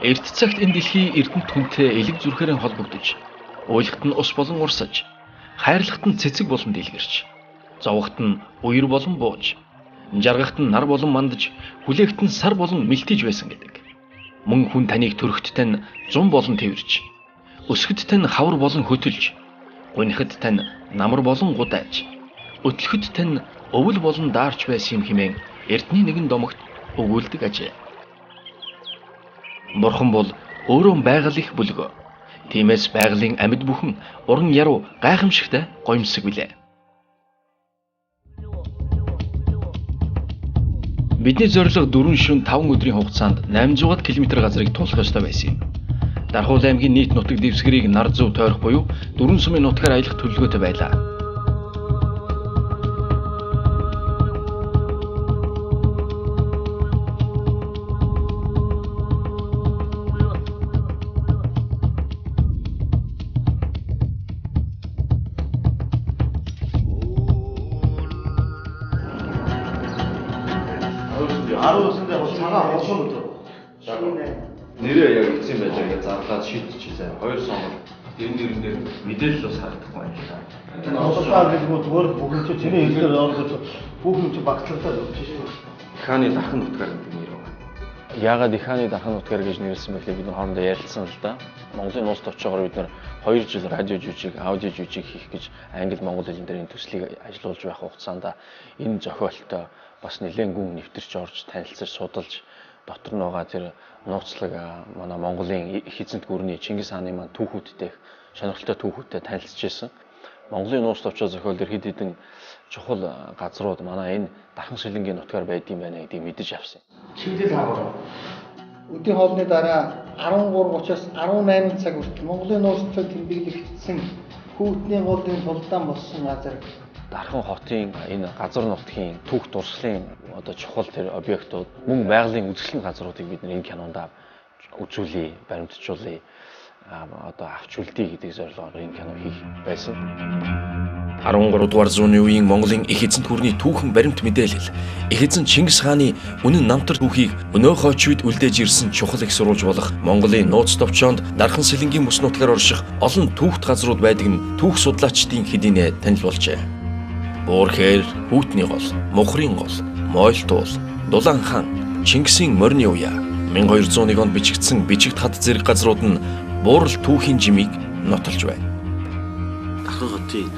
Эрт цагт энэ дэлхий эрдэнэт хүнтэй элэг зүрхээрэн холбогдож, уйлахт нь ус болон урсаж, хайрлахт нь цэцэг болон дэлгэрч, зовхот нь уяр болон бууж, жаргахт нь нар болон мандаж, хүлээгт нь сар болон мэлтийж байсан гэдэг. Мөн хүн таныг төрөхт тань зун болон тэрж, өсөхөд тань хавар болон хөтөлж, гунихад тань намар болон гудайж, өтлөхөд тань өвөл болон даарч байсан юм хэмээн эрдний нэгэн домогт өгүүлдэг ажээ. Бурхан бол өөрөө байгаль их бүлэг. Тиймээс байгалийн амьд бүхэн уран яруу гайхамшигтай гоёмсог билээ. Бидний зорилго 4 шөнө 5 өдрийн хугацаанд 800 км газрыг туулах ёстой байсан юм. Дархуул аймгийн нийт нутаг дэвсгэрийг нар зөв тойрох буюу 4 сумын нутгаар аялах төлөвлөгөөтэй байлаа. Нэрээ яг эцсийн байдлаар ингээд зарлаад шийдчихсэн. Хоёр сонгол тэр нэрэн дээр мэдээлэл бас харагдахгүй байна л да. Одолтаа гэлгүй зүгээр бүх юм чи чиний хэлээр оргож бүх юм чи багцлагдаад явж шээ. Их хааны дархан нутгаар гэдэг нэр байна. Яагаад их хааны дархан нутгаар гэж нэрлсэн бэ гэхээр бид нар хоорондоо ярилцсан л да. Монголын нууц товчоогоор бид нар 2 жил радио жүжиг, аудио жүжиг хийх гэж англи монгол хэлэн дээр энэ төслийг ажилуулж байх хугацаанд энэ зохиолтой бас нэлээд гүн нэвтэрч орж танилцаж судалж дотор нь байгаа тэр нууцлаг манай Монголын их эзэнт гүрний Чингис хааны маань түүхүүдтэй их сонирхолтой түүхүүдтэй танилцж ирсэн. Монголын нууц товчоо зохиол дээр хэд хэдэн чухал газрууд манай энэ Дархан Сэлэнгийн нутгаар байдсан байна гэдгийг мэдэж авсан. Чиглэл хаагур. Өдрийн хоолны дараа 13:30-аас 18 цаг хүртэл Монголын нууц товчоо тэмдэглэгдсэн хүүтний голын тулдаан болсон газар. Дархан хотын энэ газар нутгийн түүх дурсгалын одоо чухал тэр объектууд мөн байгалийн үзэсгэлэн газруудыг бид энэ кинонд үзүүлье, баримтжуулъя, одоо авч үлдээе гэдэг зорилгоор энэ кино хийх байсан. 13 дугаар зууны үеийн Монголын их эзэнт гүрний түүхэн баримт мэдээлэл, их эзэн Чингис хааны үнэн намтар түүхийг өнөө хойч үед үлдээж ирсэн чухал их сурвалж болох Монголын нууц товчоонд Дархан Сэлэнгийн бүс нутгаар орших олон түүхт газрууд байдаг нь түүх судлаачдын хэдийнэ танил болжээ. Буурхээр, Хүүтний гол, Мухрын гол, Мойлтуул, Дулаан хаан, Чингисийн морины уяа, 1201 онд бичигдсэн бичигт хад зэрэг газрууд нь буурал түүхийн жимийг нотолж байна. Дархан хотын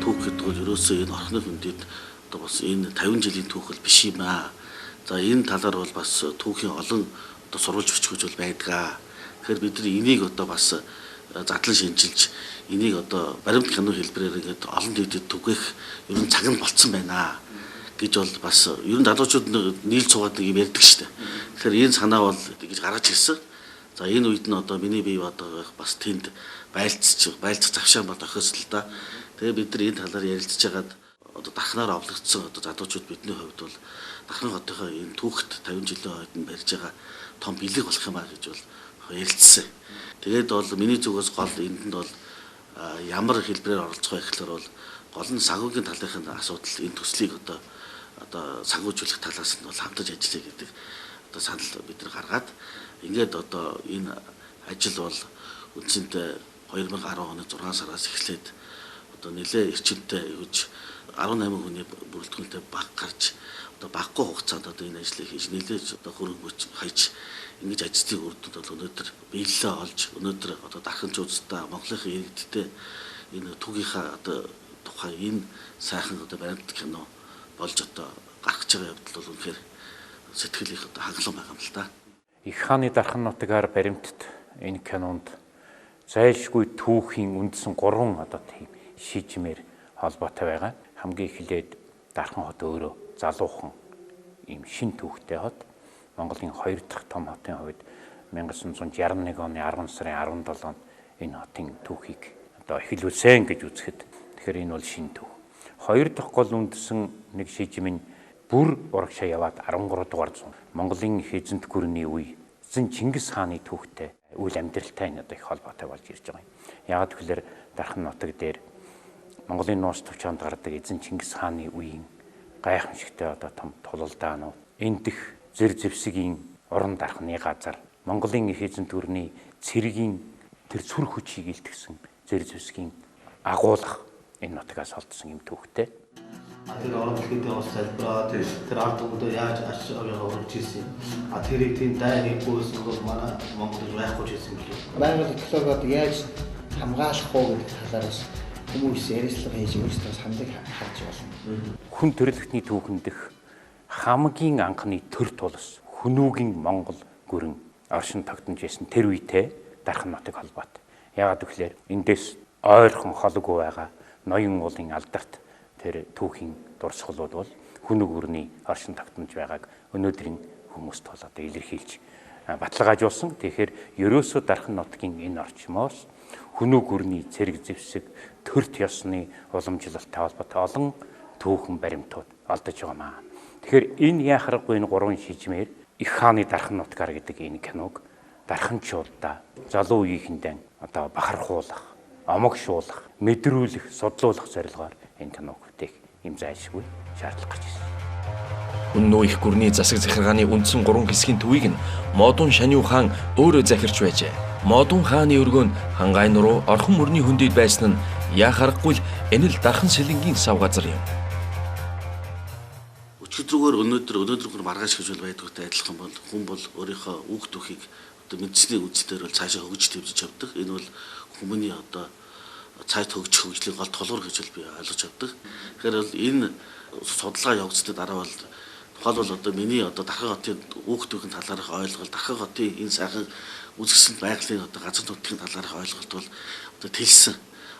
түүх гэдэг бол ерөөсөө энэ орхны хүндэд одоо бас энэ 50 жилийн түүх бол биш юм аа. За энэ талаар бол бас түүхийн олон одоо сурвалж бичгүүж бол байдаг. Тэгэхээр бид нар энийг одоо бас задлан шинжилж энийг одоо баримт кино хэлбэрээр ингээд олон нийтэд түгээх ер нь цаг нь болцсон байна гэж бол бас ер нь залуучууд нийл цугаад нэг юм ярьдаг шүү дээ. Тэгэхээр энэ санаа бол ингэж гаргаж ирсэн. За энэ үед нь одоо миний бие одоо бас тэнд байлцчих завшаан бол охиос л да. Тэгээ бид нар энэ талаар ярилцж хагаад одоо дархнаар овлогдсон одоо залуучууд бидний хувьд бол Дархан хотынхоо энэ түүхт 50 жилийн хойд нь барьж байгаа том бэлэг болох юм а гэж бол ярилцсан. Тэгээд бол миний зүгээс гол энд нь бол ямар хэлбэрээр оролцох вэ гэхлээр бол гол нь санхүүгийн талынхын асуудал энэ төслийг одоо санхүүжүүлэх талаас нь бол хамтарч ажиллая гэдэг одоо санал бид нар гаргаад ингээд одоо энэ ажил бол үндсэндээ 2010 оны 6 сараас эхлээд одоо нэлээ эрчимтэй өгж 18 хүний бүрэлдэхүүнтэй баг гарч одоо баггүй хугацаанд одоо энэ ажлыг хийж нэлээж одоо хөрөнгө хайж ингэж ажлын үр дүнд бол өнөөдөр биелэлээ олж өнөөдөр одоо дарханчуудтай Монголынхаа иргэдтэй энэ түүхийнхаа одоо тухай энэ сайхан одоо баримт кино болж одоо гарах гэж байгаа явдал бол үнэхээр сэтгэл их одоо хангалуун байгаа юм л да. Их хааны Дархан нутгаар баримтат энэ кинонд зайлшгүй түүхийн үндсэн 3 одоо тийм шижмээр холбоотой байгаа. Хамгийн эхлээд Дархан хот өөрөө залуухан ийм шин түүхтэй хот. Монголын 2 дахь том хотын хувьд 1961 оны 10 сарын 17-нд энэ хотын түүхийг одоо эхлүүлсэн гэж үзэхэд тэгэхээр энэ бол шин түүх. 2 дахь гол үндсэн нэг шижим нь бүр урагшаа яваад 13 дугаар зуун Монголын их эзэнт гүрний үе эзэн Чингис хааны түүхтэй үйл амьдралтай энэ одоо их холбоотой болж ирж байгаа юм. Яагаад гэвэл Дархан нутаг дээр Монголын нууц төвчөнд гардаг эзэн Чингис хааны үеийн гайхамшигтай одоо том тулалдаанууд энд дэх зэр зэвсгийн уран дархны газар Монголын их эзэнт гүрний цэргийн тэр сүр хүчийг илтгэсэн зэрэг зэвсгийн агуулах энэ нутагаас олдсон юм түүхтэй. Тэр орон дэлхийдээ бас залбираад тэр ард түмэндээ яаж ач авьяагаа өргөж ирсэн юм. А тэрийг тийм дайн хийхгүйсэн бол манай Монголд байхгүй ч гэсэн билүү. Байгаль экологиод яаж хамгаалах уу гэдэг талаар бас хүмүүс ярилцлага хийж өөрсдөө саналыг харж болно. Хүн төрөлхтний түүхэн дэх хамгийн анхны төр тулс хүнүүгийн Монгол гүрэн оршин тогтнож байсан тэр үетэй Дархан нутаг холбоотой. Яагаад гэвэл эндээс ойрхон холгүй байгаа ноён уулын алдарт тэр түүхийн дурсгалууд бол хүнүүг гүрний оршин тогтнож байгааг өнөөдрийн хүмүүст бол одоо илэрхийлж баталгаажуулсан. Тэгэхээр ерөөсөө Дархан нутгийн энэ орчмоос хүнүүг гүрний цэрэг зэвсэг төрт ёсны уламжлалтай холбоотой олон түүхэн баримтууд олдож байгаа маа. Тэгэхээр энэ яхаргагүй энэ гурван шижмээр их хааны Дархан нутгаар гэдэг энэ киног дарханчуудаа залуу үеийнхэндээ одоо бахархуулах, омогшуулах, мэдрүүлэх, судлуулах зорилгоор энэ киног бүтээх юм зайлшгүй шаардлага гарч ирсэн. Хүннүү их гүрний засаг захиргааны үндсэн гурван хэсгийн төвийг нь Модун Шаниу хаан өөрөө захирч байжээ. Модун хааны өргөө нь Хангай нуруу Орхон мөрний хөндөд байсан нь яа харахгүй л энэ л Дархан сэлэнгийн сав газар юм. Өчигдрүүгээр өнөөдөр маргааш гэж бол байдгүйтэй адилхан бол хүн бол өөрийнхөө үг түүхийг одоо мэдсэний үндсээр бол цаашаа хөгжиж төвжиж явдаг. Энэ бол хүмүүний одоо цааш хөгжих хөгжлийн гол тулгуур гэж би ойлгож явдаг. Тэгэхээр бол энэ судалгаа явагдсны дараа бол тухайлбал одоо миний одоо Дархан хотын үг түүхийн талаарх ойлголт, Дархан хотын энэ сайхан үзэсгэлэнт байгалийн одоо газар нутгийн талаарх ойлголт бол одоо тэлсэн.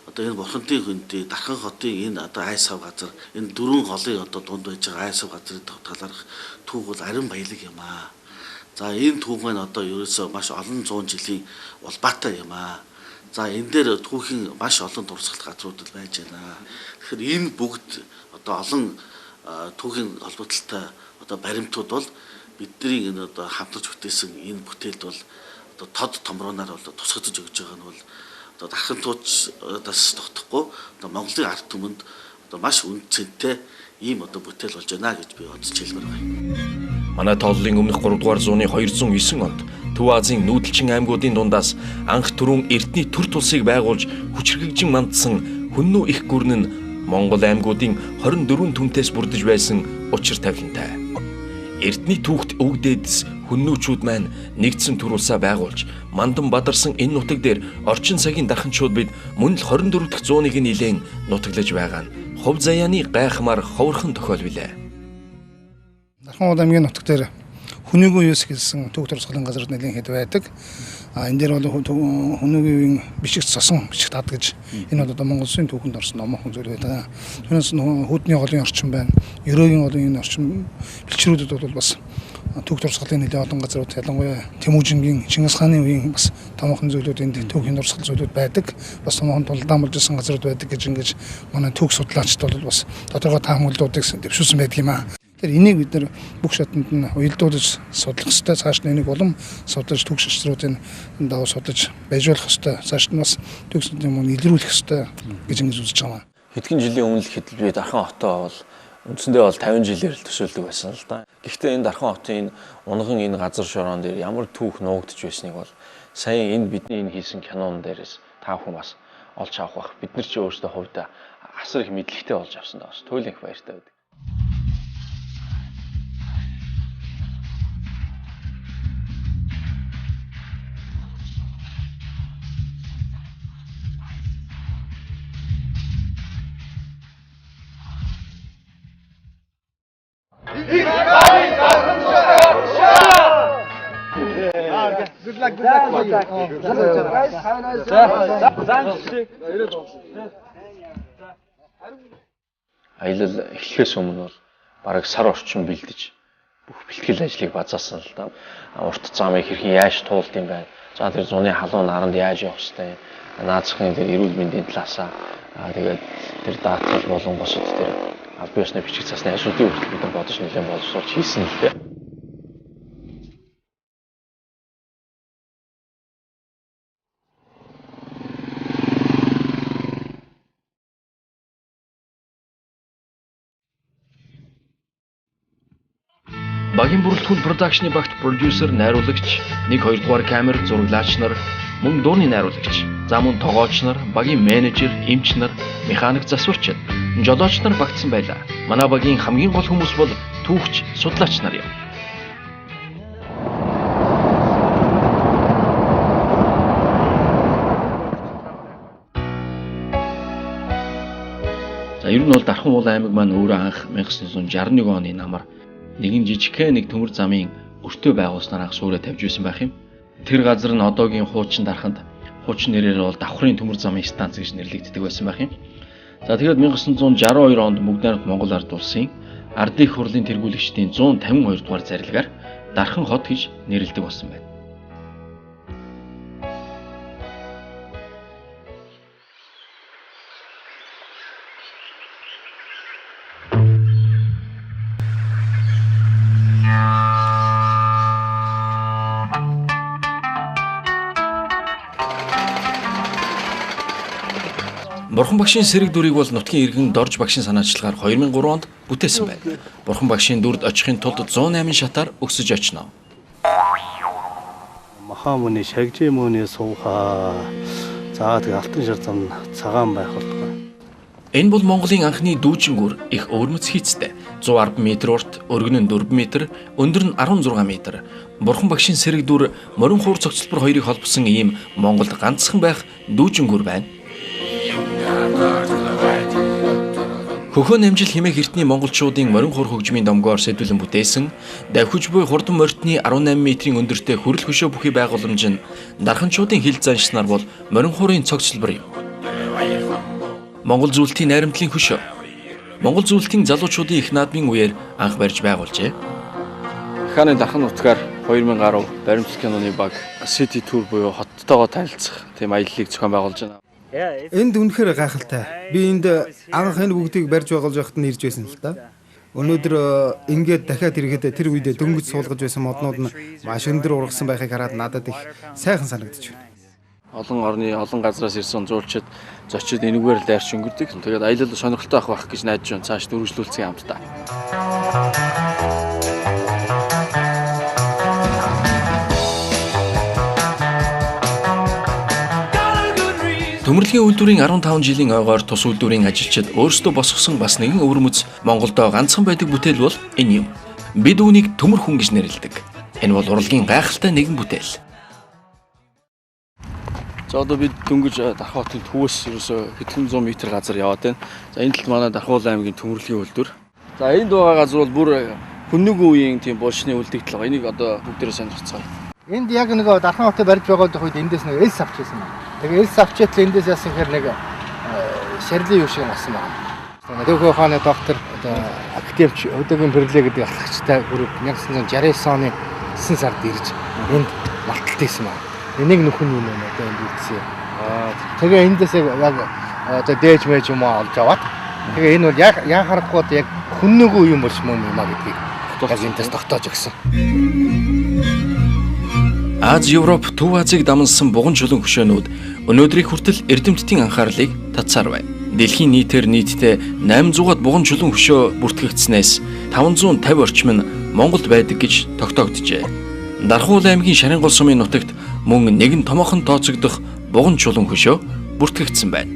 Одоо энэ Бурхандын хөндий, Дархан хотын энэ одоо айсав газар, энэ дөрвөн голын одоо дунд байж байгаа айсав газрын талаарх түүх бол арин баялаг юм аа. За энэ түүх маань одоо ерөөсөө маш олон зуун жилийн улбаатай юм аа. За энэ дээр түүхийн маш олон дурсгалт газрууд л байж байна. Тэгэхээр энэ бүгд одоо олон түүхийн холбоотой одоо баримтууд бол бидний энэ одоо хамтарч бүтээсэн энэ бүтээлд бол одоо тод томрооноор бол тусгаж өгч байгаа нь бол одоо Дархан туудаас тогтохгүй одоо Монголын ард түмэнд одоо маш үн цэнтэй ийм одоо бүтээл болж байна гэж би онцолж хэлмээр байна. Манай тооллын өмнөх 3 дугаар зууны 209 онд Төв Азийн нүүдэлчин аймагуудын дундаас анх түрүүн эртний төр тулсыг байгуулж хүчрхэгжин мандсан Хүннүү их гүрэн нь Монгол аймагуудын 24 түмтээс бүрдэж байсан учир тавилантай. Эртний түүхт өвгдээдс хүннүүчүүд маань нэгдсэн төр улсаа байгуулж мандан бадарсан энэ нутаг дээр орчин цагийн дарханчууд бид мөн л 24 дахь зууныг нилээн нутаглаж байгаа нь хувь заяаны гайхмаар ховорхон тохиол билээ. Дархан аймгийн нутаг дээр Хүнүүгийн үеэс эхэлсэн түүх дурсгалын газрууд нэлээд хэд байдаг. А энэ дээр бол хүнүүгийн үеийн бичигт сосон бичигт ад гэж энэ бол одоо Монгол улсын түүхэнд орсон номхон зүйл байдаг. Түүнээс Хүүдний голын орчин байна. Ерөөгийн голын энэ орчин бэлчрүүдэд бол бас түүх дурсгалын нэлээд олон газрууд, ялангуяа Тэмүүжингийн, Чингис хааны үеийн бас томоохон зүйлүүд энд түүхийн дурсгал зүйлүүд байдаг. Бас томоохон тулдаан болж исэн газрууд байдаг гэж ингэж манай түүх судлаачид бол бас тодорхой таамаглалуудыг дэвшүүлсэн байдаг юм аа. Тэгэхээр энийг бид нар бүх шатанд нь уялдуулж судлах ёстой. Цааш нь энийг улам судалж түүх шаштруудын дагуу судалж байжуулах ёстой. Цааш нь бас түүх судлалын мөн илрүүлэх ёстой гэж ингэж үзэж байгаа юм. Хэдхэн жилийн өмнө л хэд би Дархан хотоо бол үндсэндээ бол 50 жилээр л төсөөлдөг байсан л да. Гэхдээ энэ Дархан хотын энэ унган энэ газар шороон дээр ямар түүх нуугдж байсныг бол сая энэ бидний энэ хийсэн кинон дээрээс та бүхэн бас олж авах бах. Бид нар чи өөрсдөө хувьдаа асар их мэдлэгтэй болж авсан даа бас туйлын их баяртай байдаг. Good luck, good luck for you. Аялал эхлэхээс өмнө бол бараг сар орчим бэлдэж бүх бэлтгэл ажлыг базаасан л да. Урт замыг хэрхэн яаж туулд юм бэ? За тэр зуны халуун наранд яаж явах хэвтэй? Наазахын тэр эрүүл мэндийн талаасаа тэгээд тэр даатгал болон бусад тэр албан ёсны бичиг цасны ажлуудын хүртэл бид нар бодож нэлээд боловсруулж хийсэн л дээ. Багийн бүрэлдэхүүн production-ы багт продюсер, найруулагч, 1 2 дугаар камер, зураглаач нар, мөн дууны найруулагч, за мөн тогооч нар, багийн менежер, эмч нар, механик засварчид, жолооч нар багтсан байлаа. Манай багийн хамгийн гол хүмүүс бол түүхч, судлаач нар юм. За ер нь бол Дархан уул аймаг маань өөрөө анх 1961 оны намар нэгэн жижигхэн нэг төмөр замын өртөө байгуулснаар анх сууриа тавьж байсан байх юм. Тэр газар нь одоогийн хуучин Дарханд хуучин нэрээр бол Давхрын төмөр замын станц гэж нэрлэгддэг байсан байх юм. За тэгээд 1962 онд Мөгд найрамд Монгол Ард улсын Ардын их хурлын тэргүүлэгчдийн 152 дугаар зарилгаар Дархан хот гэж нэрлэдэг болсон байна. Бурхан багшийн сэрэг дүрийг бол нутгийн иргэн Дорж багшийн санаачлагаар 2003 онд бүтээсэн байна. Бурхан багшийн дүрд очихын тулд 108 шатаар өксөж очино. Маха мөний шагжи мөний сууха. За тэгээ алтан шар зам цагаан байх болтугай. Энэ бол Монголын анхны дүүжин гүр их өвөрмөц хийцтэй. 110 м урт, өргөн нь 4 м, өндөр нь 16 м. Бурхан багшийн сэрэг дүр морин хуур цогцлбор хоёрыг холбосон ийм Монголд ганцхан байх дүүжин гүр байна. Хөхөө намжил хэмээх эртний монголчуудын морин хуур хөгжмийн домгоор сэдвлэн бүтээсэн давхиж буй хурдан морьтны 18 метрийн өндөртэй хүрэл хөшөө бүхий байгууламж нь дарханчуудын хил заншнаар бол морин хуурын цогцлбор юм. Монгол зүйлтийн найрамдлын хөшөө. Монгол зүйлтийн залуучуудын их наадмын үеэр анх барьж байгуулжээ. Хааны Дархан нутгаар 2000 гаруй баримт киноны баг City Tour буюу хоттойгоо танилцах тийм аяллыг зохион байгуулж байна. Энд үнэхээр гайхалтай. Би энд анх энэ бүгдийг барьж байгуулж байхад нь ирж байсан л да. Өнөөдөр ингээд дахиад ирэхэд тэр үедээ дөнгөж суулгаж байсан моднууд нь маш өндөр ургасан байхыг хараад надад их сайхан санагдчих байна. Олон орны олон газраас ирсэн зуулчид зочид энэгээр л дайрч өнгөрдөг. Тэгээд аялал сонирхолтой авах байх гэж найдаж байна. Цааш дөрвөлжлүүлсэн хамтдаа. Төмөрлөгийн үйлдвэрийн 15 жилийн ойгоор тус үйлдвэрийн ажилчид өөрсдөө босгосон бас нэгэн өвөрмөц Монголдо ганцхан байдаг бүтээл бол энэ юм. Бид үүнийг төмөр хүн гэж нэрлэдэг. Энэ бол урлагийн гайхалтай нэгэн бүтээл. За одоо бид дөнгөж Дархан хотын төвөөс ерөөсөө хэдхэн зуун метр газар яваад байна. За энэ талд манай Дархан аймгийн төмөрлөгийн үйлдвэр. За энд байгаа газар бол бүр хүннүгийн үеийн тийм булшны үлдэгдэл байгаа. Энийг одоо бүгдээрээ сонирхцгаая. Энд яг нөгөө Дархан хотыг барьж байгуулах үед эндээс нэг элс авч ирсэн байна. Тэгээ элс авч иртэл эндээс яасан гэхээр нэг шарлын юу шиг болсон байна. Төвхөө хааны доктор одоо академич Өдөөгийн Бэрлэ гэдэг ахлагчтай групп 1969 оны 9 сард ирж энд малталт хийсэн байна. Энийг нөхөн юм байна одоо энд үлдсэн. Тэгээ эндээс яг одоо дээж мэж юм аа олж аваад тэгээ энэ бол яа харахгүй одоо яг хүннүгүү юм болж мөн юм а гэдгийг яг эндээс тогтоож өгсөн. Аз, Европ, Төв Азийг дамнасан буган чулуун хөшөөнүүд өнөөдрийг хүртэл эрдэмтдийн анхаарлыг татсаар байна. Дэлхийн нийтээр нийтдээ 800-аад буган чулуун хөшөө бүртгэгдсэнээс 550 орчим нь Монголд байдаг гэж тогтоогджээ. Дархан уул аймгийн Шарангол сумын нутагт мөн нэгэн томоохон тооцогдох буган чулуун хөшөө бүртгэгдсэн байна.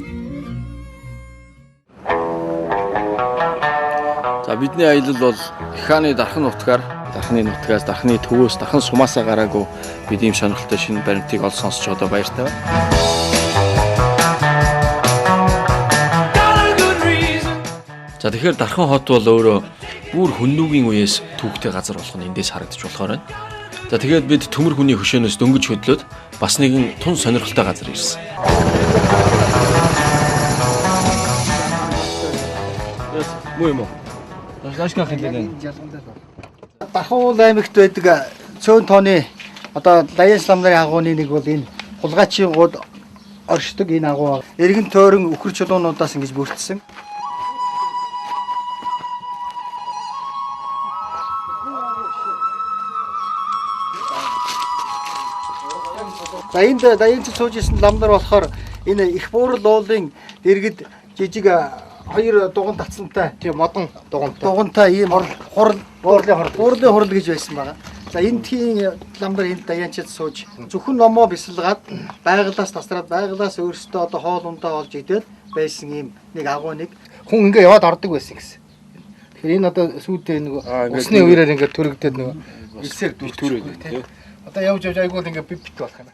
За бидний аялал бол Хааны Дархан нутгаар Дарханы нутгаас, Дарханы төвөөс, Дархан сумаасаа гараагүй бид ийм сонирхолтой шинэ баримтыг олж сонсч одоо баяртай байна. За тэгэхээр Дархан хот бол өөрөө бүр хүннүгийн үеэс түүхтэй газар болох нь эндээс харагдаж болохоор байна. За тэгээд бид төмөр хүний хөшөөнөөс дөнгөж хөдлөөд бас нэгэн тун сонирхолтой газар ирсэн. Муу юм уу? Наашгаа хэлээд байна. Дархан уул аймагт байдаг цөөн тооны одоо Лаян лам нарын агууны нэг бол энэ хулгайчийн гууд оршдог энэ агуу. Эргэн тойрон үхэр чулуунуудаас ингэж бүрдсэн. За энд Лаян сууж исэн лам нар болохоор энэ их буурал уулын дэргэд жижиг Хоёр дуган татсантай. Тийм модон дугантай. Дугантай ийм хурал буурлын хурал. Буурлын хурал гэж байсан байгаа. За энэ тхийн ламдар энд даяанчид сууж зөвхөн номоо бясалгаад байгалаас тасраад байгалаас өөрсдөө одоо хоол ундаа олж идэл байсан ийм нэг агуу нэг хүн ингээ яваад ордог байсан гэсэн. Тэгэхээр энэ одоо сүйдээ нэг усны үерээр ингээ төрөгдөд нэг элсээр дүртүүрээд тий. Одоо явж явж айгуул ингээ бит бит болох юм.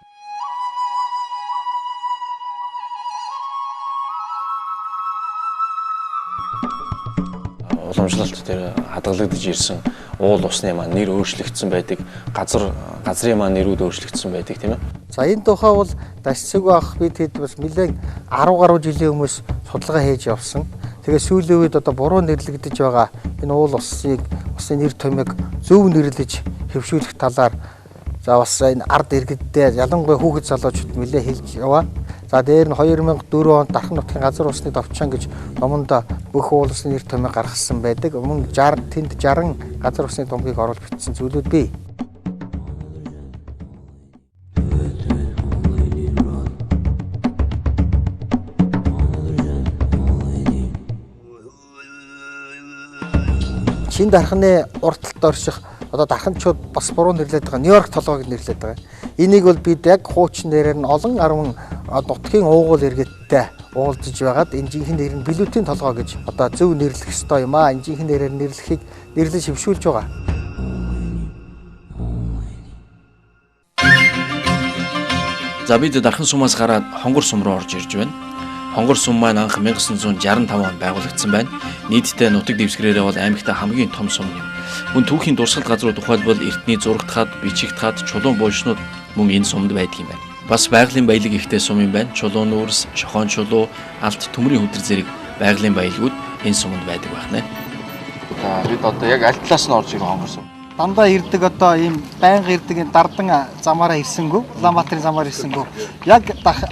Уламжлалт тэр хадгалагдаж ирсэн уул усны маань нэр өөрчлөгдсөн байдаг, газрын маань нэрүүд өөрчлөгдсөн байдаг, тийм ээ. За энэ тухай бол Дашцэг ах бид хэд бас нэлээд 10 гаруй жилийн өмнөөс судалгаа хийж явсан. Тэгээ сүүлийн үед одоо буруу нэрлэгдэж байгаа энэ уул усыг усны нэр томьёог зөв нэрлэж хэвшүүлэх талаар за бас энэ ард иргэдтэй ялангуяа хүүхэд залуучууд нэлээд хэлж яваа. За дээр нь 2004 онд Дархан нутгийн газар усны товчон гэж номонд бүх уул усны нэр томьёо гаргасан байдаг. Мөн 60 тэнд 60 газар усны томгийг оруулж бичсэн зүйлүүд бий. Чин дарханы урд талд орших одоо дарханчууд бас буруу нэрлэдэг байгаа. Нью-Йорк толгойг нэрлэдэг байгаа. Энийг бол бид яг хуучин нэрээр нь олон арван нутгийн уугуул иргэдтэй уулзаж байгаад энэ жинхэнэ нэр нь Билютийн толгой гэж одоо зөв нэрлэх ёстой юм аа. Энэ жинхэнэ нэрээр нэрлэхийг нэрлэж хэвшүүлж байгаа. За бид Дархан сумаас гараад Хонгор сум руу орж ирж байна. Хонгор сум маань анх 1965 онд байгуулагдсан байна. Нийтдээ нутаг дэвсгэрээрээ бол аймагт хамгийн том сум юм. Мөн түүхийн дурсгалт газрууд тухайлбал эртний зурагт хад, бичигт хад, чулуун буушнууд мөн энэ сумд байдаг юм байна. Бас байгалийн баялаг ихтэй сум юм байна. Чулуун нүүрс, шохоон чулуу, алт төмрийн хүдэр зэрэг байгалийн баялагууд энэ сумд байдаг байх нэ. За бид одоо яг аль талаас нь орж ирэх Хонгор сум? Дандаа ирдэг одоо ийм байнга ирдэг энэ дардан замаараа ирсэнгүү, Улаанбаатарын замаар ирсэнгүү. Яг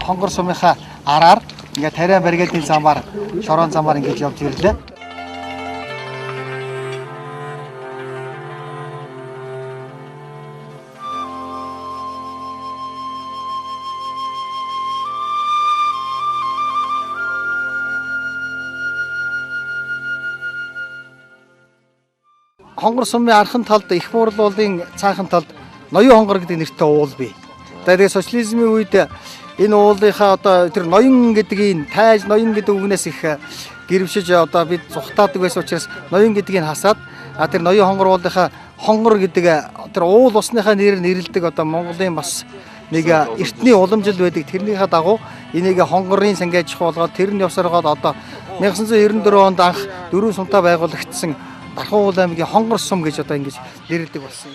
Хонгор сумынхаа араар ингээ тариа баригадын замаар, шорон замаар ингэж явж ирлээ. Хонгор сумын архан талд их буурлуулын цаахан талд ноён хонгор гэдэг нэртэй уул бий. Тэгээ социализмын үед энэ уулынхаа одоо тэр ноён гэдгийг тайж ноён гэдэг үгнээс их гэрвшиж одоо бид зүхтаадаг байсан учраас ноён гэдгийг хасаад тэр ноён хонгор уулынхаа хонгор гэдэг тэр уул усныхаа нэрээр нэрлэдэг одоо Монголын бас нэг эртний уламжил байдаг. Тэрнийхээ дагуу энийг хонгорын сангийн аж ахуй болгоод тэр нь явсараад одоо 1994 онд анх дөрвөн сумтай байгуулагдсан Дархан уул аймгийн Хонгор сум гэж одоо ингэж нэрлэдэг болсон.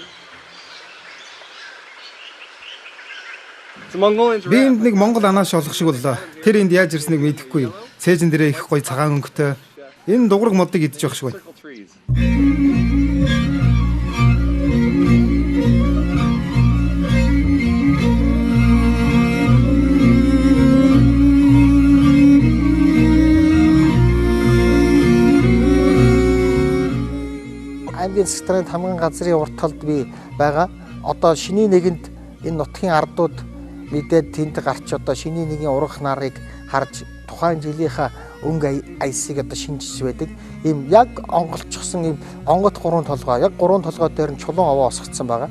Би энд нэг монгол анааш олох шиг боллоо. Тэр энд яаж ирснийг мэдэхгүй юм. Цээжин дээрээ их гоё цагаан өнгөтэй. Энэ дуграг модыг идэж явах шиг байна. Аймгийн засгийн тамган газрын урт талд би байгаа. Одоо шинийн нэгэнд энэ нутгийн ардууд мэдээд тэнд гарч одоо шинийн нэгийн урах нарыг харж тухайн жилийнхаа өнгө аясыг одоо шинжиж байдаг. Ийм яг онголчихсон ийм онгот гурван толгой, яг гурван толгой дээр нь чулуун овоо осгоцсон байгаа.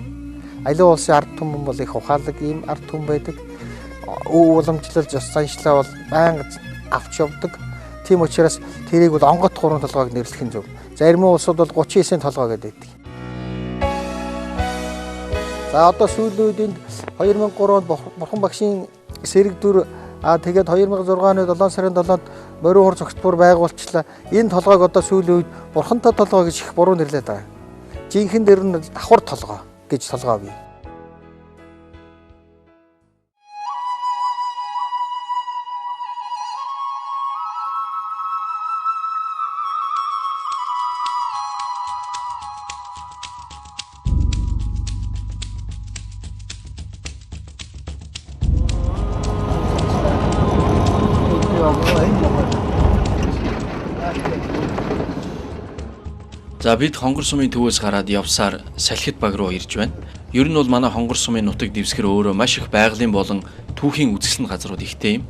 Аливаа улсын ард түмэн бол их ухаалаг ийм ард түмэн байдаг. Уламжлал ёс заншлаа бол байнга авч явдаг. Тийм учраас тэрийг бол онгот гурван толгойг нэрлэх нь зөв. Зарим улсууд бол 39-ийн толгой гэдэг. За одоо сүүлийн үед энд 2003 онд Бурхан багшийн сэрэг дүр тэгээд 2006 оны 7 сарын 7-нд морин хур цогцбор байгуулчлаа. Энэ толгойг одоо сүүлийн үед Бурхантай толгой гэж их буруу нэрлэдэг байгаа. Жинхэнэ дэр нь давхар толгой гэж толгой бий. За бид Хонгор сумын төвөөс гараад явсаар Салхит баг руу ирж байна. Ер нь бол манай Хонгор сумын нутаг дэвсгэр өөрөө маш их байгалийн болон түүхийн үзэсгэлэн газрууд ихтэй юм.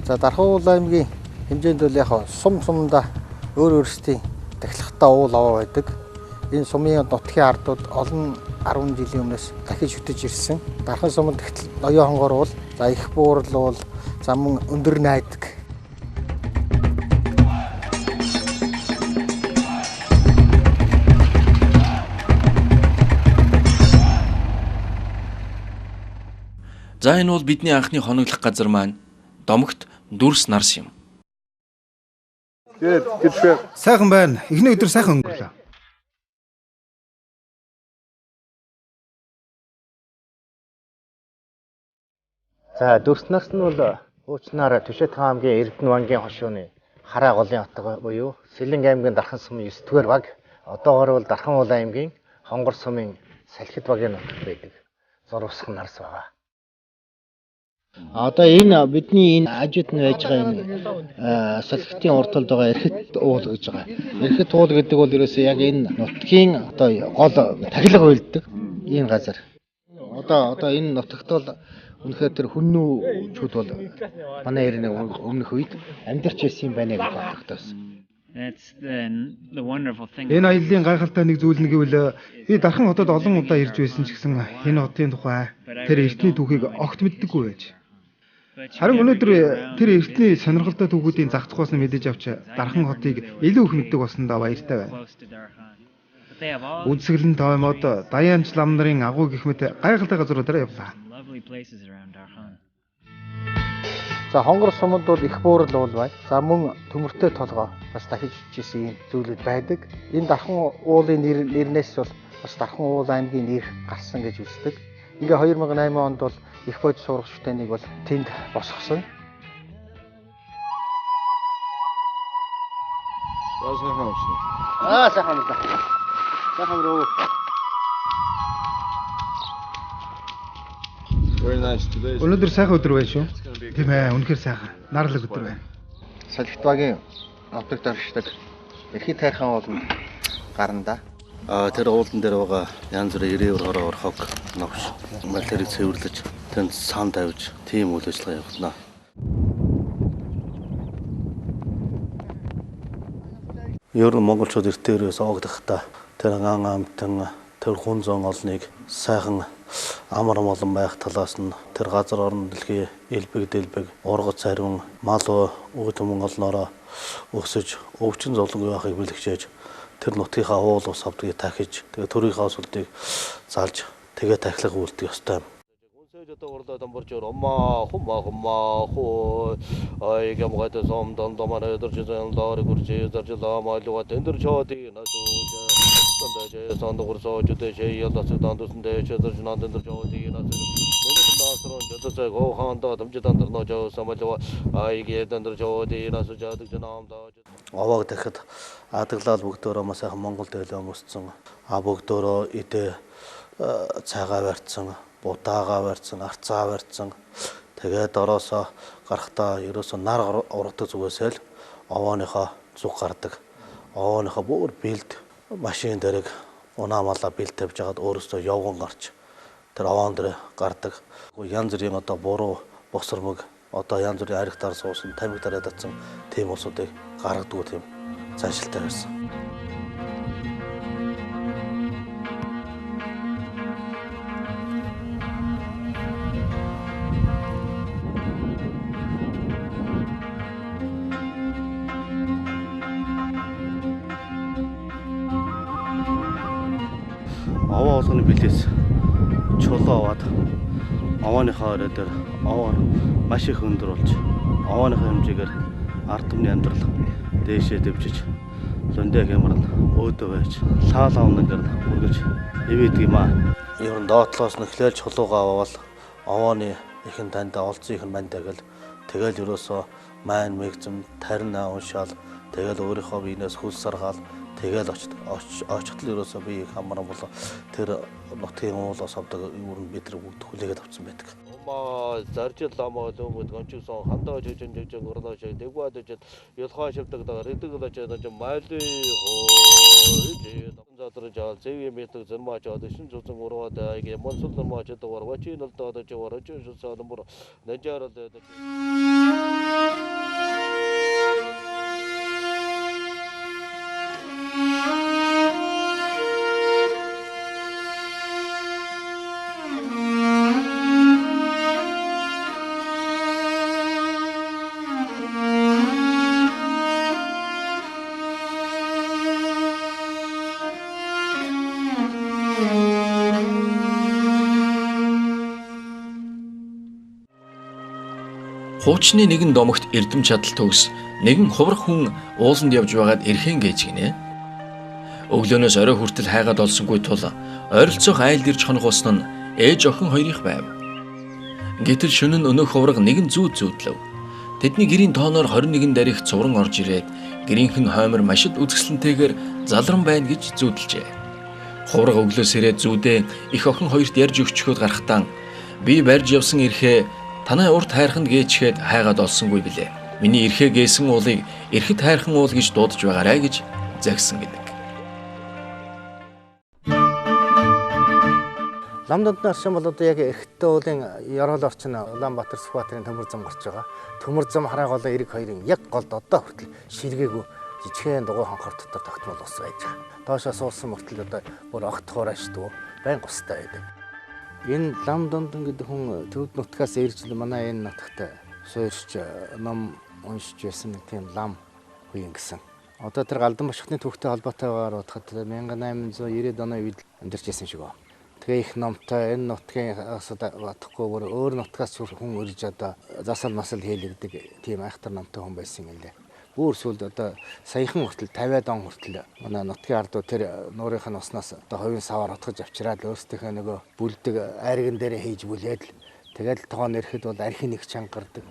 За Дархан уул аймгийн Хэмжээнд бол яг сум сумдаа өөр өөрсдийн тахилгатай уул аваа байдаг. Энэ сумын нутгийн ардууд олон 10 жилийн өмнөөс дахиж шүтэж ирсэн. Дархан суманд тэгтэл ноён хонгор уул, за их буурал уул, за мөн өндөр найдаг. За энэ бол бидний анхны хоноглох газар маань Домогт Дүрс нарс юм. Good, good trip. Сайхан байна. Эхний өдөр сайхан өнгөрлөө. За Дүрс нарс нь бол уучлаарай Түшэт хаан аймгийн Эрдэнэ вангийн хошууны Хараа голын отго буюу Сэлэнг аймгийн Дархан сумын 9-р баг, одоогоор бол Дархан уул аймгийн Хонгор сумын Салхит багийн нутагт байдаг зурвасхан нарс байгаа. Одоо энэ бидний энэ хажууд нь байж байгаа энэ Салхитын урд талд байгаа Эрхэт уул гэж байгаа. Эрхэт уул гэдэг бол ерөөсөө яг энэ нутгийн одоо гол тахилга уйлддаг энэ газар. Одоо энэ нутагт бол үнэхээр тэр хүннүүчүүд бол манай эрийн өмнөх үед амьдарч байсан юм байна гэж бодогдсон. Энэ аяллаа гайхалтай нэг зүйл нь гэвэл би Дархан хотод олон удаа ирж байсан ч гэсэн энэ хотын тухай тэр эртний түүхийг огт мэддэггүй байж. Харин өнөөдөр тэр эртний сонирхолтой түүхүүдийн зах зохиос нь мэдэж авч Дархан хотыг илүү их мэддэг болсондоо баяртай байна. Үзэсгэлэн тоймод Даяанч лам нарын агуу гэх мэт гайхалтай газруудаараа явлаа. За Хонгор суманд бол их буурал уул байна. За мөн төмөртэй толгой бас дахиж ичээсэн ийм зүйлүүд байдаг. Энэ Дархан уулын нэрнээс бол бас Дархан уул аймгийн нэр гарсан гэж үздэг. Ингээ 2008 онд бол их бод сургагчтай нэг бол тэнд босгосон. За сайхан авсан. Аа сайхан уу. Сайхан рүү. Very nice today. Өнөөдөр сайхан өдөр байна шүү. Тийм ээ, үнэхээр сайхан. Нарлаг өдөр байна. Салхит багийн нутагт оршдог Эрхий тайрхан ууланд гарна да. Тэр уулан дээр байгаа янз бүрийн ирээвэр хороо орхог новш. Мал тэрийг цэвэрлэж тэнд сан тавьж тийм үйл ажиллагаа явуулна. Ер нь монголчууд эртээрээс оогдохдоо тэр ан амтан тэр хүн зон олныг сайхан амар амгалан байх талаас нь тэр газар орон дэлхий элбэг дэлбэг ургац ариун мал үе түмэн олноороо өсөж өвчин зовлонгүй байхыг бэлэгчээж тэр нутгийнхаа уул ус авдгийг тахиж тэгээ төрийнхээ усуудыг залж тэгээ тахилга үйлдэх ёстой юм. Овоог дахид адаглал бүгдөөрөө маш сайхан Монгол төлөө өмссөн. А бүгдөөрөө идэ цайгаа барьцсан, будаага барьцсан, арцаа барьцсан. Тэгээд ороосоо гарахдаа ерөөсөө нар ургадаг зүгээсээ л овооныхоо зүг гардаг. Овооныхоо бүр бэлд машин дэрэг унаа малаа бэлд тавьж хагаад өөрөөсөө явган гарч тэр овоон дээр гардаг. Янз бүрийн одоо буруу босромог одоо янз бүрийн аригтаар суусан, тамхи дараад татсан тийм улсуудыг гаргадаг тийм заншилтай байсан. Овоо болгоны билээс чулуу аваад овооныхоо орой дээр овоо маш их өндөр болж овооныхоо хэмжээгээр ард түмний амьдрал дээшээ дэвжиж лүндэ хямрал өөдөө байж лаалаа унангаар үргэлж ивэдэг юм аа. Ер нь доотлоос нь эхлээл чулуугаа аваад овооны ихэн тандаа олзын ихэн мандаа гэл тэгэл ерөөсөө маань мэгзэм тарина уншаал тэгэл өөрийнхөө биенээс хөл саргаал тэгэл очиход л ерөөсөө би их амар бол тэр нутгийн уулаас авдаг юу нь бид нар бүгд хүлээгээд авсан байдаг. Хуучны нэгэн домогт эрдэм чадал төгс нэгэн хуврах хүн ууланд явж байгаад эрхэн гээч гинэ. Өглөөнөөс орой хүртэл хайгаад олсонгүй тул ойролцоох айлд ирж хонох усан нь ээж охин хоёрых байв. Гэтэл шөнө нь өнөөх хувраг нэгэн зүүд зүүдлэв. Тэдний гэрийн тооноор 21 дарих цувран орж ирээд гэрийнх нь хоймор маш их үзэсгэлэнтэйгээр залран байна гэж зүүдлжээ. Хувраг өглөөс ирээд зүүдээ их охин хоёрт ярьж өгчхөөд гарахтаа би барьж явсан эрхээ танай урт хайрханд гээчгээд хайгаад олсонгүй билээ. Миний эрхээ гээсэн уулыг эрхэд хайрхан уул гэж дуудаж байгаарай гэж загсан гэдэг. Лам донтны орчин бол одоо яг эрхтэн уулын Ёроол орчин Улаанбаатар Сүхбаатарын төмөр зам гарч байгаа. Төмөр зам хараа голоо эрэг хоёрын яг голд одоо хүртэл ширгээгүй жижигхэн дугуй хонхор дотор тогтмол ус байж байгаа. Доошоо суусан мөртөл одоо бүр огт хураашдгүй байн густай байдаг. Энэ Лам Донтон гэдэг хүн төвд нутгаас ирж манай энэ нутагт суурьш ном уншиж байсан нэг тийм лам үеийн гэсэн. Одоо тэр Галдан башхны түүхтэй холбоотойгоор бодоход 1890-ад оны үед амьдарч байсан шиг байна. Тэгээ их номтой энэ нутгийн бодохгүй бүр өөр нутгаас хүн ирж одоо засал масал хийлэгдэг тийм айхтар номтой хүн байсан юм лээ. Бүр сүүлд одоо саяхан хүртэл 50-ад он хүртэл манай нутгийн ардуу тэр нуурынх нь уснаас одоо хувийн саваар отгож авчираад өөрсдийнхөө нөгөө бүлдэг айрган дээр хийж бүлээд л тэгэл тоон ирэхэд бол архи нэг чанга гардаг,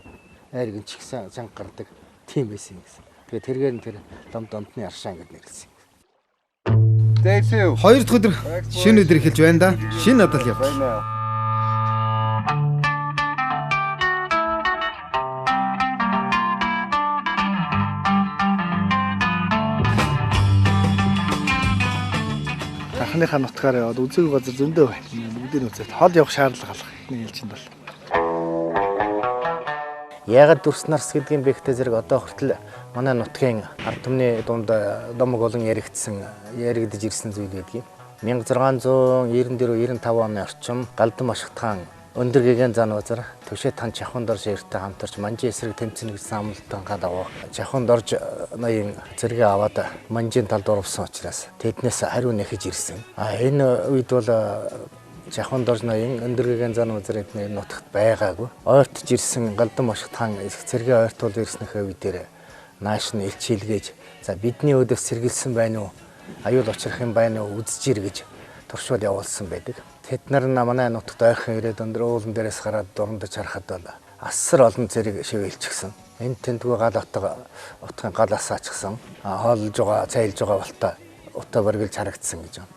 айрган ч ихсэн чанга гардаг тийм байсан юм гэсэн. Тэгээ тэргээр нь тэр Лам Донтны аршаан гэд нэрлсэн. Хоёр дахь өдөр шинэ өдөр эхэлж байна да. Шинэ адал явдал. Дарханыхаа нутгаар яваад үзээгүй газар зөндөө байна. Бүгдийг нь үзээд хол явах шаардлага алга эхний ээлжинд бол. Яагаад дүрс нарс гэдгийг бэ гэхдээ зэрэг одоо хүртэл манай нутгийн ард түмний дунд домог болон яригдсан яригдж ирсэн зүйл байдгийг. 1694 95 оны орчим Галдан Башгатхан өндөр гэгээн зан базар Төвшөө тан Чавхан дорж эртээ хамтарч Манжин эсрэг тэмцэнэ гэсэн амлалтынхаа дагуу Чавхан дорж ноён зэрэгээ аваад Манжин талд урвсан учраас тэднээс хариу нэхэж ирсэн. А энэ үед бол Чавхан дорж ноён өндөр гэгээн зан базар эдний нутагт байгаагүй. Ойртож ирсэн Галдан Башгатхан цэргээ ойртуул ирснийхээ үе дээр нааш нь элчилгээж за бидний өөдөөс сэргэлсэн байна уу? Аюул учрах юм байна уу? Үзэж ир гэж туршуул явуулсан байдаг. Тэд нар манай нутагт ойрхон ирээд өндөр уулан дээрээс гараад дурамдаж харахад бол асар олон зэрэг шивэлчихсэн. Энд тэндгүй гал отго утгын гал асаачихсан. Хооллож байгаа, цайлж байгаа болтой утаа баргалж харагдсан гэж байна.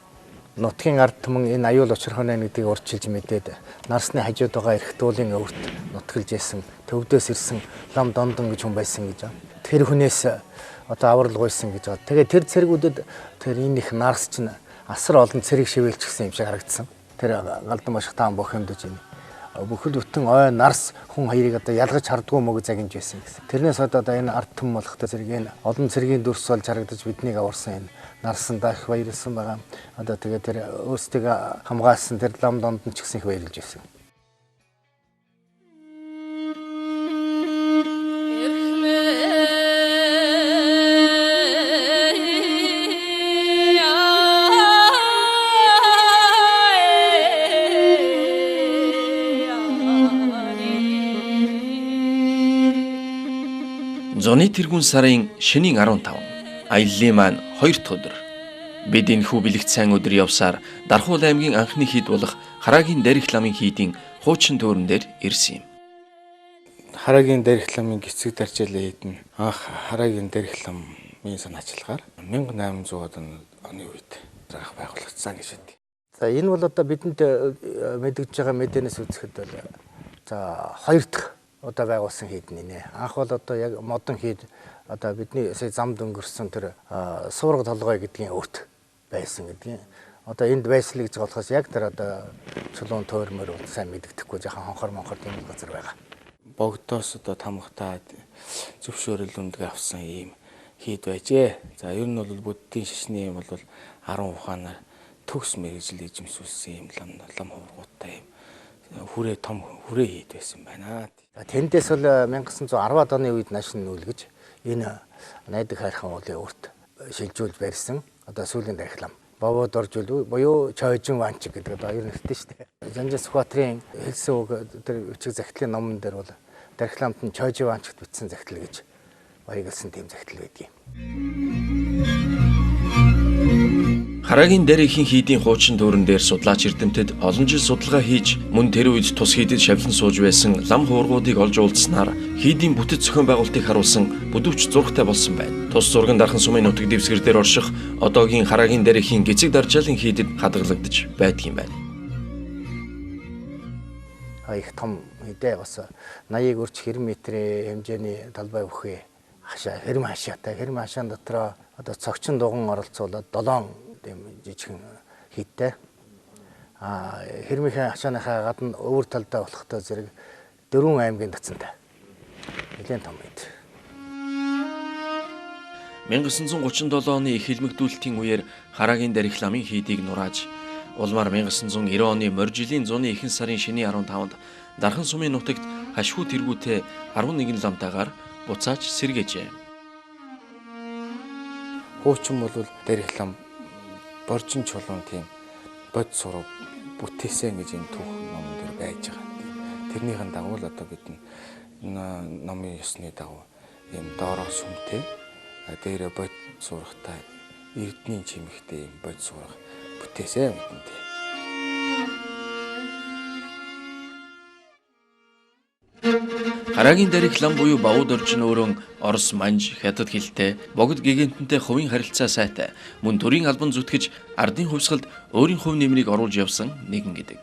Нутгийн ард түмэн энэ аюул учрах нь гэдгийг урьдчилж мэдээд нарсны хажууд байгаа эрхт уулын өвөрт нутгалж исэн төвдөөс ирсэн Лам Донтон гэж хүн байсан гэж байна. Тэр хүнээс одоо аврал гуйсан гэж байна. Тэгээ тэр цэргүүдэд тэр энэ их нарс чинь асар олон цэрэг шивэлчихсэн юм шиг харагдсан. Тэр Галдан Башгатан бохимдож байна. Бүхэл бүтэн ой нарс хүн хоёрыг одоо ялгаж хардггүй мөг загинж байсан гэсэн. Тэрнээс одоо энэ ард түмэн болохтой зэрэг энэ олон цэргийн дүрс болж харагдаж биднийг аварсан энэ нарсандаа их баярлсан байгаа. Одоо тэгээ тэр өөрсдөө хамгаалсан тэр Лам Донтон ч гэсэн их баярлж байсан. Зуны тэргүүн сарын шөнийн 15 аяллаа маань 2 дахь өдөр. Бид энэхүү бэлэгт сайн өдөр явсаар Дархуул аймгийн анхны хийд болох Хараагийн Дарих ламын хийдийн хуучин төөрөн дээр ирсэн юм. Хараагийн Дарих ламын гисэг даржаалын хийд нь анх Хараагийн Дарих ламын санаачилгаар 1800 оны үед анх байгуулагдсан гэж байдаг. За энэ бол одоо бидэнд мэдэгдэж байгаа мэдээнээс үзэхэд бол за хоёр дахь одоо байгуулсан хийд нэ. Анх бол одоо яг модон хийд одоо бидний сая замд өнгөрсөн тэр суурга толгой гэдгийн өрт байсан гэдгийн. Одоо энд байсан л гэж болохоос яг тэр одоо чулуун төөрмөр бол сайн мэдэгдэхгүй жоохон хонхор монхор тийм газар байгаа. Богдоос одоо тамгатаад зөвшөөрөл өндөг авсан ийм хийд байжээ. За ер нь бол буддийн шашны юм бол 10 ухаанаар төгс мэргэжил эзэмшүүлсэн ийм лам хуврагуудтай юм хүрээ том хүрээ хийд байсан байна. Тэндээс бол 1910-ад оны үед нааш нь нүлгэж энэ Найдаг хайрхан уулын өрт шилжүүлж барьсан. Одоо сүүлийн дахилам. Бовоод орж буюу Чойжин Ванчиг гэдэг одоо хоёр нэртэй шүү дээ. Жанжин Сүхбаатарын хэлсэн үг тэр бичиг захидлын номон дээр бол Дархиламт нь Чойживанчт бичсэн захидал гэж баягласан тийм захидал байдгийг. Харагийн дарихийн хийдийн хуучин төөрөн дээр судлаач эрдэмтэд олон жил судалгаа хийж мөн тэр үед тус хийдэд шавлан сууж байсан лам хуургуудыг олж уулзсанаар хийдийн бүтэц зохион байгуулалтыг харуулсан бүдүүч зурагтай болсон байна. Тус зураг нь Дархан сумын нутаг дэвсгэр дээр орших одоогийн Харагийн дарихийн гизэг даржаалын хийдэд хадгалагдаж байдаг юм байна. Их том хийдэ бас 80-ыг өрч 90 метрийн хэмжээний талбай бүхий хашаа, хэрэм хашаатай, хэрэм хашаан дотроо одоо цогчин дуган оролцуулаад 7 тийм жижигхэн хийдтэй. А хэрмийнхээ хашааныхаа гадна өвөр талдаа болохтой зэрэг 4 аймгийн татсантай. Нэлээд том хийд. 1937 оны их хэлмэгдүүлэлтийн үеэр Харагийн дарих ламын хийдийг нурааж улмаар 1990 оны морь жилийн зуны ихэнх сарын шинийн 15-нд Дархан сумын нутагт хашгүй тэргүүтээ 11 ламтайгаар буцааж сэргээжээ. Хуучин бол дарих лам боржин чулуун тийм бод сурав бүтээсэн гэж энэ түүх номон дээр байж байгаа. Тэрнийхэн дагуу л одоо бид номын ёсны дагуу ийм доороо сүмтэй дээрээ бод сурахтай эрдний чимэгтэй ийм бод сурах бүтээсэн бидэнтэй. Харагийн дарих лам буюу Бавууд орж нь өөрөө Орос, Манж, Хятад хэлтэй богд гигантэнтэй хувийн харилцаа сайтай мөн төрийн албан зүтгэж ардын хувьсгалд өөрийн хувь нэмрийг оруулж явсан нэгэн гэдэг.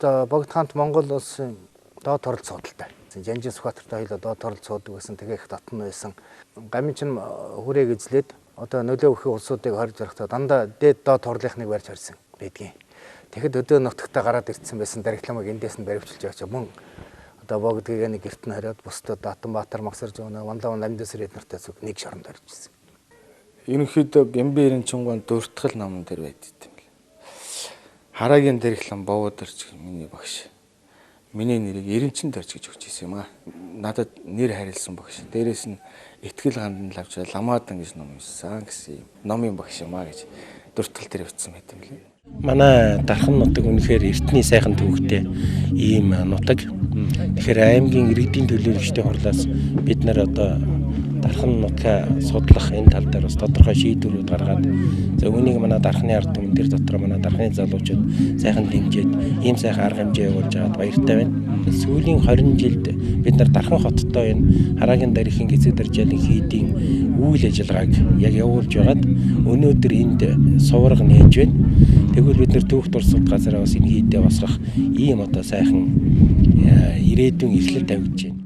Одоо богд хаант Монгол улсын доод торлол суудалтай. Жанжин Сүхбаатартай хоёулаа доод торлол суудаг байсан. Тэгээ их дотн байсан. Гамин чин хүрээг эзлээд одоо нөлөө өгөх улсуудыг хорж зарахтаа дандаа дээд доод торлынхныг барьж харсан байдгийн. Тэгэхэд өдөө нутагтаа гараад ирсэн байсан дарих ламыг эндээс нь баривчилж явж мөн одоо богдгийг нэг гэрт нь хариад бусдад Датанбаатар, Магсар зүүнэ, Ванлаа Намдэсэр эд нартай зүг нэг шоронд орж ирсэн. Ерөнхийдөө Гэмбэрийн Чингуан дуртгал номон дээр байдаг юм лээ. Харагийн дэрх лам Бовууд орч миний багш. Миний нэрийг Эренчин дөрж гэж өгч ирсэн юм аа. Надад нэр харилсан багш. Дээрээс нь итгэл гандан лавч ламаадан гэж ном уншсан гэсэн юм. Номын багш юм аа гэж дуртгал дээр бичсэн байт юм лээ. Манай Дархан нутаг үнэхээр эртний сайхан түүхтэй ийм нутаг. Тэгэхээр аймгийн иргэдийн төлөөлөгчдийн хурлаас бид нар одоо Дархан нутгаа судлах энэ тал дээр бас тодорхой шийдвэрүүд гаргаад за үүнийг манай Дарханы ард түмэн тэр дотор манай Дарханы залуучууд сайхан дэмжиж ийм сайхан арга хэмжээ явуулж байгаад баяртай байна. Сүүлийн 20 жилд бид нар Дархан хоттой энэ Харагийн дарихийн гизэг даржаалын хийдийн үйл ажиллагааг яг явуулж байгаад өнөөдөр энд сувраг нээж байна. Тэгвэл бид нар түүх дурсгалт газараа бас энэ хийдээ босгох ийм одоо сайхан ирээдүйн эрхлэл тавигдж байна.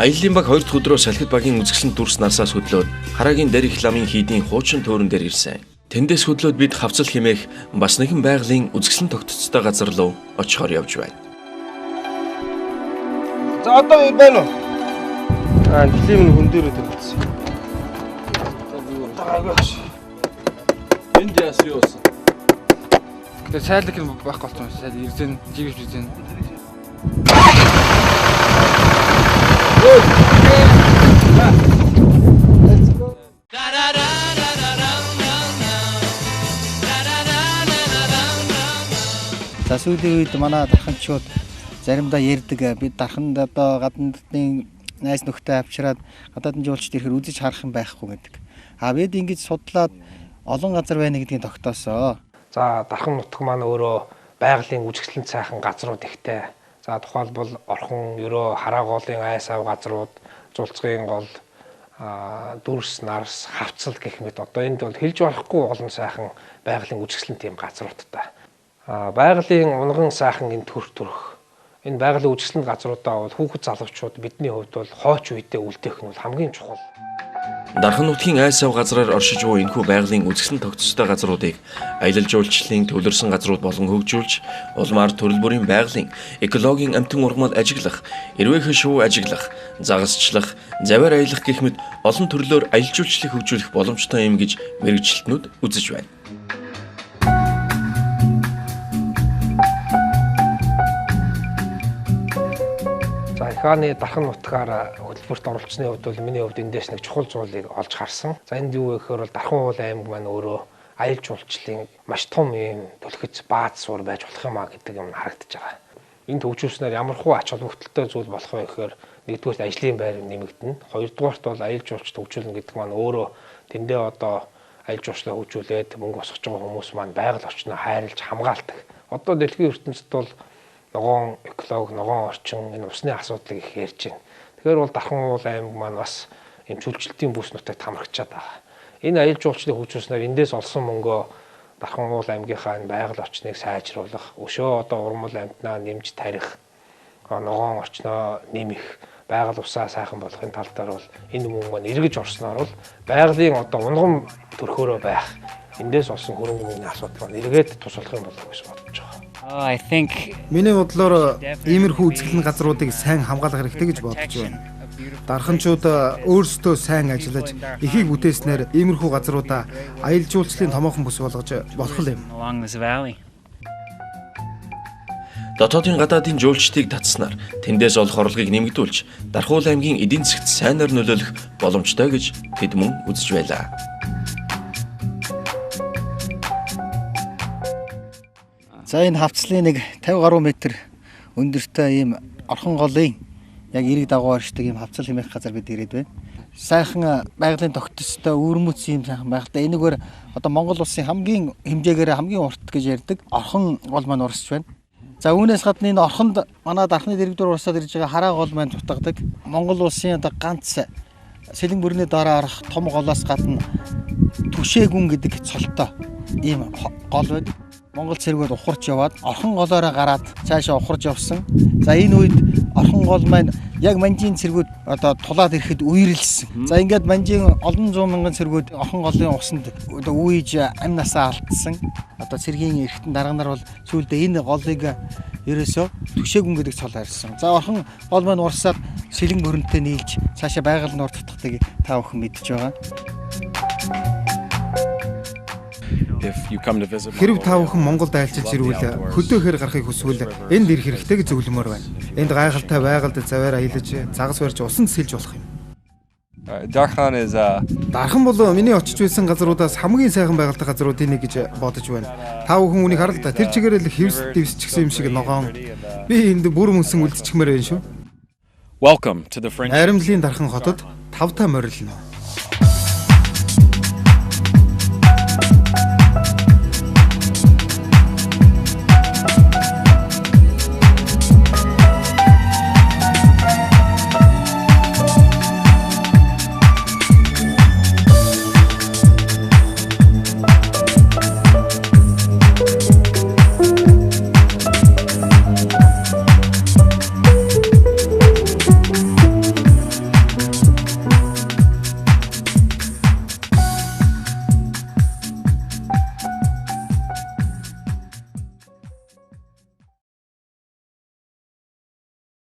Аяллаа баг 2 дахь өдрөө салхит багийн үзэсгэлэнт дүрс нарсаас хөдлөөд Харагийн дарих ламын хийдийн хуучин төөрөн дээр ирсэн. Тэндээс хөдлөөд бид хавцал хэмээх бас нэгэн байгалийн үзэсгэлэн тогтцтой газар руу очихоор явж байна. За одоо байна уу? Аа клим хүн дээр тавьчихсан. Энд яасан юу болсон? Тэгээ сайлаг юм байхгүй болсон. Сайл ирзэн, жигвч ирзэн. За сүүлийн үед манай дарханчууд заримдаа ярьдаг бид дарханд одоо гаднадын найз нөхдөд авчираад гадаадын жуулчд ирэхээр үзэж харах юм байхгүй гэдэг. А бид ингэж судлаад олон газар байна гэдгийг тогтоосоо. За Дархан нутаг маань өөрөө байгалийн үзэсгэлэнт сайхан газрууд ихтэй. За тухайлбал Орхон, Ерөө, Хараагоолын айс ав газрууд, Зулцгийн гол, дүрс, нарс, хавцал гэх мэт одоо энд бол хэлж болохгүй олон сайхан байгалийн үзэсгэлэнт тийм газруудтай. Байгалийн унган сайхан энэ төр төрх энэ байгалийн үзэсгэлэнт газруудаа бол хүүхэд залуучууд бидний хувьд бол хойч үедээ үлдээх нь бол хамгийн чухал. Дархан нутгийн айс ав газраар оршиж буй энэхүү байгалийн үзэсгэлэн тогтцтой газруудыг аялал жуулчлалын төвлөрсөн газрууд болон хөгжүүлж, улмаар төрөл бүрийн байгалийн экологийн амтан ургамал ажиглах, эрвээхэн шувуу ажиглах, загасчлах, завиар аялах гэх мэт олон төрлөөр аялал жуулчлалыг хөгжүүлэх боломжтой юм гэж мэргэжилтнүүд үзэж байна. За, их хааны Дархан нутгаар хөтөлбөрт оролцсны хувьд бол миний хувьд эндээс нэг чухал зүйлийг олж харсан. За, энд юу вэ гэхээр бол Дархан уул аймаг маань өөрөө аялал жуулчлалын маш том ийм түлхэц бааз суурь байж болох юм а гэдэг юм харагдаж байгаа. Энэ төвжүүлснээр ямар хуу ач холбогдолтой зүйл болох вэ гэхээр нэгдүгээрт ажлын байр нэмэгдэнэ. Хоёрдугаарт бол аялал жуулчлал төвжүүлнэ гэдэг маань өөрөө тэндээ одоо аялал жуулчлалаа хөгжүүлээд мөнгө босгож байгаа хүмүүс маань байгаль орчноо хайрлаж хамгаалдаг. Одоо дэлхийн ертөнцид бол ногоон экологи, ногоон орчин энэ усны асуудлыг их ярьж байна. Тэгэхээр бол Дархан уул аймаг маань бас ийм чөлжилтийн бүс нутагт хамрагчаад байгаа. Энэ аялал жуулчлалыг хөгжүүлснээр эндээс олсон мөнгөө Дархан уул аймгийнхаа энэ байгаль орчныг сайжруулах, өшөө одоо урмал амьтнаа нэмж тарих, ногоон орчноо нэмэх, байгаль усаа сайхан болгохын тал дээр бол энэ мөнгө маань эргэж орсноор бол байгалийн одоо унган төрхөөрөө байх эндээс олсон хөрөнгө мөнгөний асуудал маань эргээд тус болох юм болов гэж бодож байгаа. I think Миний бодлоор иймэрхүү үзэсгэлэн газруудыг сайн хамгаалах хэрэгтэй гэж бодож байна. Дарханчууд өөрсдөө сайн ажиллаж эхийг бүтээснээр иймэрхүү газруудаа аялал жуулчлалын томоохон бүс болгож болох юм. along this valley. Дотоодын гадаадын жуулчдыг татснаар тэндээс олох орлогыг нэмэгдүүлж Дархуул аймгийн эдийн засагт сайнаар нөлөөлөх боломжтой гэж тэд мөн үзэж байлаа. За, энэ хавцлын нэг 50 гаруй метр өндөртэй ийм Орхон голын яг эрэг дагуу оршдог ийм хавцал хэмээх газар бид ирээд байна. Сайхан байгалийн тогтцтой өвөрмөц ийм сайхан байгальтай. Энэгээр одоо Монгол улсын хамгийн хэмжээгээр хамгийн урт гэж ярьдаг Орхон гол маань урсч байна. За, үүнээс гадна энэ Орхонд манай Дархны дэргэдүүр урсаад ирж байгаа Хараа гол маань дутагдаг. Монгол улсын одоо ганц сэлэн бүрний дараа орох том голоос гадна Түшээгүн гэдэг цолтой ийм гол байдаг. Монгол цэргүүд ухарч яваад Орхон голоороо гараад цаашаа ухарч явсан. За, энэ үед Орхон гол маань яг Манжийн цэргүүд одоо тулаад ирэхэд үерэлсэн. За, ингээд Манжийн олон зуун мянган цэргүүд Орхон голын усанд одоо үеж амь насаа алдсан. Одоо цэргийн эргэтэн дарга нар бол сүүлдээ энэ голыг ерөөсөө Түшээгүн гэдэг цол харьсан. За, Орхон гол маань урсаад сэлэн мөрөнтэй нийлж цаашаа байгаль нуур дутахдаг та бүхэн мэдж байгаа. Хэрв та бүхэн Монголд айлчилж ирвэл, хөдөө хэр гарахыг хүсвэл энд ирэх хэрэгтэй гэж зөвлөмөөр байна. Энд гайхалтай байгальд завиар аялаж, загас барьж, усанд сэлж болох юм. Darkhan is Дархан бол миний очиж байсан газруудаас хамгийн сайхан байгальтай газруудын нэг гэж бодож байна. Та бүхэн үүнийг харал да. Тэр чигээр л хэвс дэвсчихсэн юм шиг ногоон. Би энд бүр мөсөн үлдчихмээр байна шүү. Welcome to the French Аримлын Дархан хотод тавтай морилно.